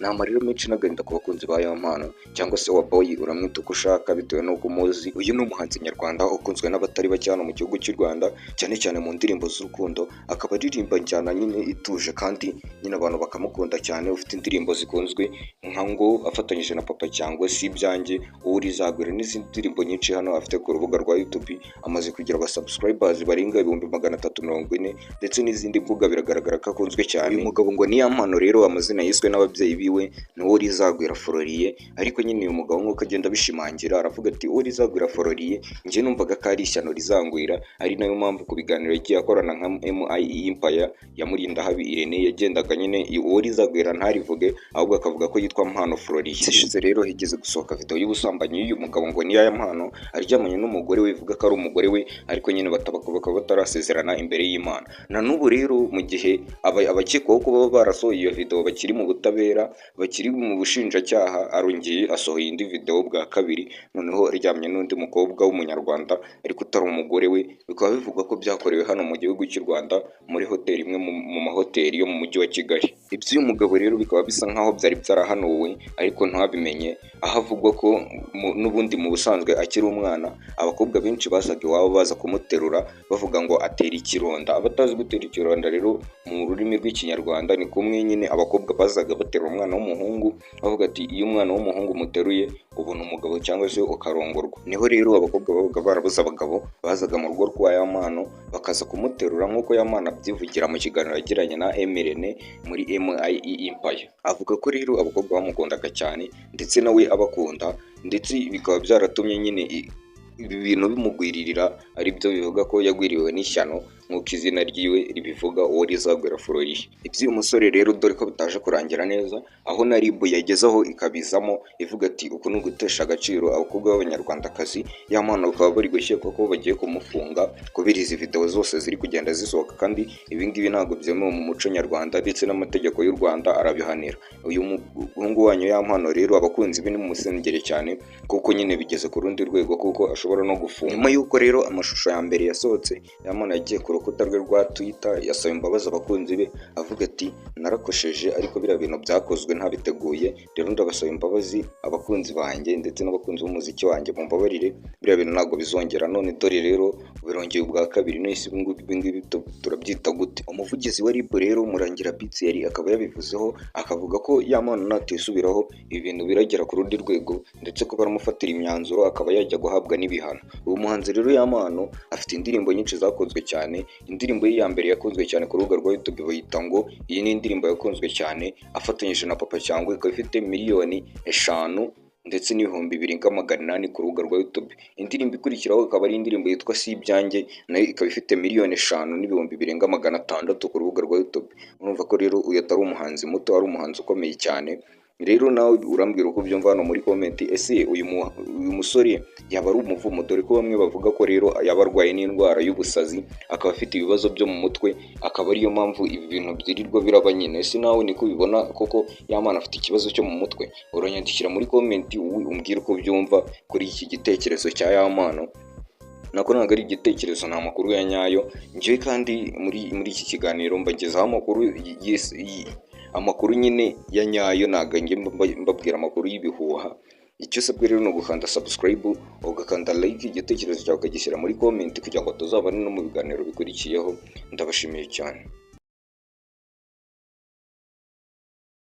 Ni amarira menshi n'agahinda ku bakunzi ba Yampano cyangwa se wa Boy, uramwita uko ushaka bitewe n'uko umuzi. Uyu ni umuhanzi nyarwanda ukunzwe n'abatari bake hano mu gihugu cy'u Rwanda, cyane cyane mu ndirimbo z'urukundo, akaba aririmba injyana nyine ituje kandi nyine abantu bakamukunda cyane. Ufite indirimbo zikunzwe nka ngo afatanyije na Papa Cyangwe, si ibyanjye, uwo urizagwira n'izindi ndirimbo nyinshi. Hano afite ku rubuga rwa YouTube amaze kugira aba subscribers barenga 340,000 ndetse n'izindi mbuga, biragaragara ko akunzwe cyane. Uyu mugabo ngo ni Yampano rero, amazina yiswe n'ababyeyi biwe ni uwo Rizagwira Floriye, ariko nyine uyu mugabo nk'uko agenda abishimangira aravuga ati uwo Rizagwira Floriye njye numvaga ko ari ishyano rizangwira, ari nayo mpamvu ku biganiro yagiye akorana nka MIE Empire ya Murindahabi Irene yagendaga nyine uwo Rizagwira ntarivuge, ahubwo akavuga ko yitwa Mpano Floriye. Ishize rero higeze gusohoka video y'ubusambanyi y'uyu mugabo ngo ni Yampano aryamanye n'umugore we, bivuga ko ari umugore we, ariko nyine bakaba batarasezerana imbere y'Imana. Na n'ubu rero mu gihe abakekwaho kuba barasohoye iyo video bakiri mu butabera, bakiri mu bushinjacyaha, arongeye asohoye indi video bwa kabiri, noneho aryamye n'undi mukobwa w'umunyarwanda ariko utari umugore we. Bikaba bivugwa ko byakorewe hano mu gihugu cy'u Rwanda muri hoteli imwe mu mahoteli yo mu mujyi wa Kigali. Iby'uyu mugabo rero bikaba bisa nkaho byari byarahanuwe ariko ntabimenye, aho avugwa ko n'ubundi mu busanzwe akiri umwana abakobwa benshi bazaga iwabo baza kumuterura bavuga ngo atera ikironda. Abatazi gutera ikironda rero mu rurimi rw'ikinyarwanda ni kumwe nyine abakobwa bazaga baterura umwana w'umuhungu bavuga ati iyo umwana w'umuhungu muteruye ubona umugabo cyangwa se ukarongorwa. Niho rero abakobwa babaga barabuze abagabo bazaga mu rugo rwa Yampano bakaza kumuterura, nk'uko Yampano abyivugira mu kiganiro yagiranye na Emirene muri MIE Empire. Avuga ko rero abakobwa bamukundaga cyane ndetse nawe abakunda, ndetse bikaba byaratumye nyine ibi bintu bimugwiririra, aribyo bivuga ko yagwiriwe n'ishyano nk'uko izina ryiwe ribivuga, uwo Rizagwira Floriye. Iby'uyu musore rero dore ko bitaje kurangira neza, aho na RIB yagezeho ikabizamo ivuga ati uku ni ugutesha agaciro abakobwa b'abanyarwandakazi. Yampano bakaba bari gukekwa ko bagiye kumufunga kubera izi video zose ziri kugenda zisohoka, kandi ibi ngibi ntabwo byemewe mu muco nyarwanda ndetse n'amategeko y'u Rwanda arabihanira. Uyu muhungu wanyu Yampano rero abakunzi be nimumusengere cyane, kuko nyine bigeze ku rundi rwego kuko ashobora no gufungwa. Nyuma y'uko rero amashusho ya mbere yasohotse, Yampano yagiye ku rukuta rwe rwa Twitter yasaba imbabazi abakunzi be, avuga ati narakosheje ariko biriya bintu byakozwe ntabiteguye, rero ndabasaba imbabazi abakunzi banjye ndetse n'abakunzi b'umuziki wanjye, mumbabarire biriya bintu ntabwo bizongera. None dore rero birongeye ubwa kabiri, none ibi ngibi turabyita gute? Umuvugizi wa RIB rero Murangira Bitseri akaba yabivuzeho, akavuga ko Yampano natisubiraho ibi bintu biragera ku rundi rwego, ndetse ko baramufatira imyanzuro akaba yajya guhabwa n'ibihano. Uwo muhanzi rero Yampano afite indirimbo nyinshi zakunzwe cyane. Indirimbo ye ya mbere yakunzwe cyane ku rubuga rwa YouTube bayita ngo iyi ni indirimbo yakunzwe cyane afatanyije na Papa Cyangwe, ikaba ifite 5,800,000 ndetse ku rubuga rwa YouTube. Indirimbo ikurikiraho ikaba ari indirimbo yitwa Si ibyanjye, nayo ikaba ifite 5,600,000 ku rubuga rwa YouTube. Urumva ko rero uyu atari umuhanzi muto, ari umuhanzi ukomeye cyane. Rero nawe urambwira uko ubyumva hano muri comment. Ese uyu musore yaba ari umuvumo? Dore ko bamwe bavuga ko rero yaba arwaye n'indwara y'ubusazi, akaba afite ibibazo byo mu mutwe, akaba ariyo mpamvu ibi bintu byirirwa biraba nyine. Ese nawe niko ubibona koko Yampano afite ikibazo cyo mu mutwe? Uranyandikira muri comment umbwire uko ubyumva kuri iki gitekerezo cya Yampano. Nako ntabwo ari igitekerezo, ni amakuru ya nyayo. Njyewe kandi muri iki kiganiro mbagezaho amakuru amakuru nyine ya nyayo, ntabwo njye mbabwira amakuru y'ibihuha. Icyo usabwa rero ni ugukanda subscribe, ugakanda like, igitekerezo cyawe ukagishyira muri comment kugira ngo tuzabane no mu biganiro bikurikiyeho. Ndabashimiye cyane.